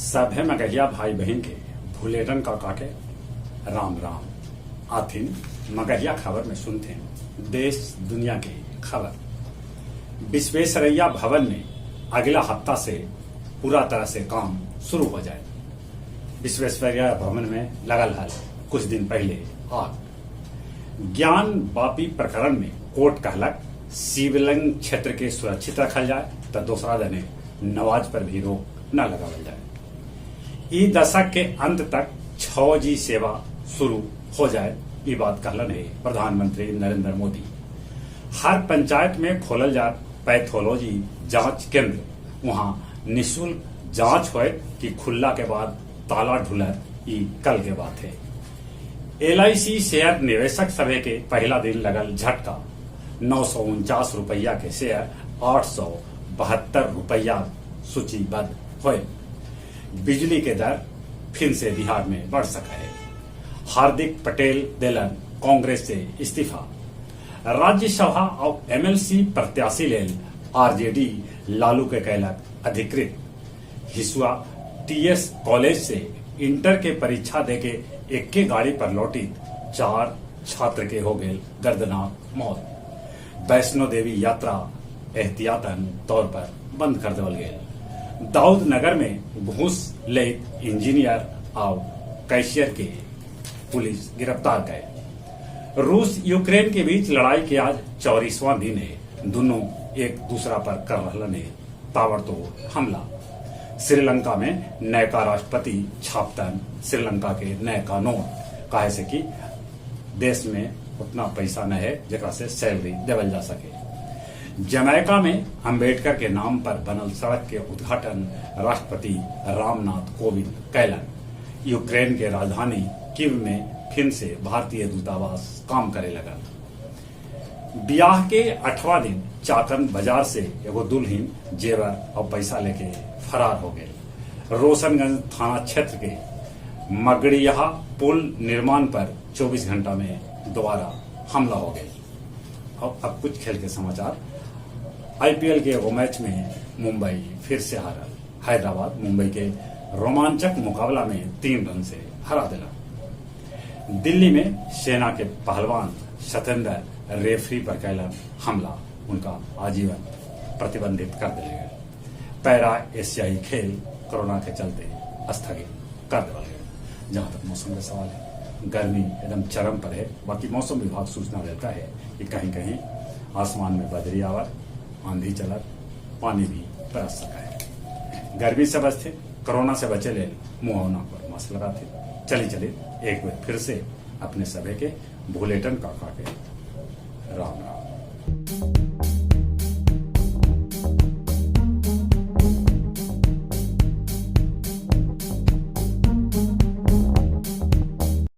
सभे मगहिया भाई बहिन के भुलेटन काका के राम राम। आथिन मगहिया खबर में सुनथिन देश दुनिया के खबर। विश्वेश्वरैया भवन में अगला हफ्ता से पूरा तरह से काम शुरू हो जाए। विश्वेश्वरैया भवन में लगल हल कुछ दिन पहले आग। ज्ञान वापी प्रकरण में कोर्ट कहलक शिवलिंग क्षेत्र के सुरक्षित रखल जाए त दोसरा दने नवाज पर भी रोक न लगावल जाए। ई दशक के अंत तक 6G सेवा शुरू हो जाए, ई बात कहलन हे प्रधानमंत्री नरेंद्र मोदी। हर पंचायत में खोलल जात पैथोलॉजी जांच केंद्र, उहाँ निःशुल्क जांच होयत कि खुलला के बाद ताला ढुलत, ई कल के बात हे। एलआईसी शेयर निवेशक सभे के पहिला दिन लगल झटका, 949 रुपया के शेयर 872 रुपया सूचीबद्ध होयल। बिजली के दर फिन से बिहार में बढ़ सके है। हार्दिक पटेल देलन कांग्रेस से इस्तीफा। राज्यसभा और एमएलसी प्रत्याशी लेल आरजेडी लालू के कैलक अधिकृत। हिसुआ टीएस कॉलेज से इंटर के परीक्षा देके एक्के गाड़ी पर लौटी 4 छात्र के हो गए दर्दनाक मौत। वैष्णो देवी यात्रा एहतियातन तौर पर बंद कर देवल गेल। दाऊद नगर में घूस लेत इंजीनियर और कैशियर के पुलिस गिरफ्तार गए। रूस यूक्रेन के बीच लड़ाई के आज 24वां दिन है। दोनों एक दूसरा पर कर रहलन है ताबड़तोड़ हमला। श्रीलंका में नयका राष्ट्रपति छापतन श्रीलंका के नयका नोट, काहे से कि देश में उतना पैसा न है जकरा से सैलरी देवल जा सके। जमैका में अंबेडकर के नाम पर बनल सड़क के उद्घाटन राष्ट्रपति रामनाथ कोविंद कैलन। यूक्रेन के राजधानी कीव में फिर से भारतीय दूतावास काम करे लगल। ब्याह के 8वां दिन चाकन बाजार से एगो दुल्हिन जेवर और पैसा लेके फरार हो गए। रोशनगंज थाना क्षेत्र के मगड़िया पुल निर्माण पर 24 घंटा में दोबारा हमला हो गया। और अब कुछ खेल के समाचार। आईपीएल के एगो मैच में मुंबई फिर से हारल। हैदराबाद मुंबई के रोमांचक मुकाबला में 3 रन से हरा दिला। दिल्ली में सेना के पहलवान सतेंद्र रेफरी पर कैलन हमला, उनका आजीवन प्रतिबंधित कर दिए गए। पैरा एशियाई खेल कोरोना के चलते स्थगित कर दिया गया। जहां तक मौसम का सवाल है, गर्मी एकदम चरम पर है। बाकी मौसम विभाग सूचना देता है कि कहीं कहीं आसमान में बदरी आवत, आंधी चलत, पानी भी बरस सका है। गर्मी से बचते, कोरोना से बचे ले मुंह और नाक पर मास्क लगाते। चली चली एक बार फिर से अपने सभी के भुलेटन काका के राम राम।